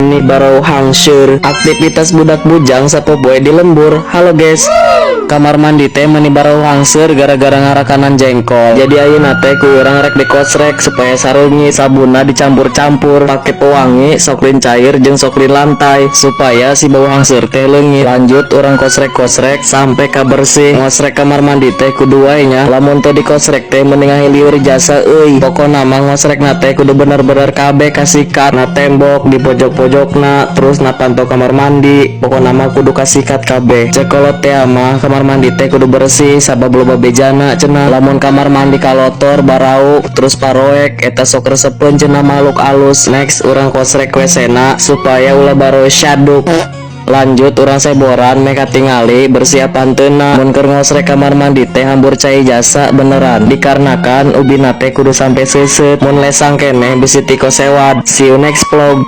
Meni barau hangseur. Aktivitas budak bujang sapopoe di lembur. Halo guys, kamar mandi teh meni barau hangseur gara-gara ngarakanan jengkol. Jadi ayeuna teh ku urang rek dikosrek supaya sareungit. Sabunna dicampur-campur pake pewangi, soklin cair, jeung soklin lantai supaya si bau hangseur teh leungit. Lanjut urang kosrek-kosrek sampai ka bersih. Ngosrek kamar mandi teh kudu wae nya, lamun teu dikosrek teh mending ngahiliur jasa euy. Pokona mah ngosrekna teh kudu bener-bener kabeh kasikat, na tembok, di pojok-pojokna, terus na panto kamar mandi. Pokona mah kudu kasikat kabeh. Cek kolot teh mah kamar mandi teh kudu bersih sabab loba bejana cenah. Lamun kamar mandi kalotor, barau, terus paroek, eta sok resepeun cenah makhluk alus. Next urang kosrek WC-na supaya ulah barau syaduk. Lanjut urang seboran meh katingali bersih apa henteuna. Mun keur ngosrek kamar mandi teh hambur cai jasa beneran, dikarenakan ubina teh kudu sampai seuseut. Mun lesang keneh bisi tiko sewad. See you next vlog.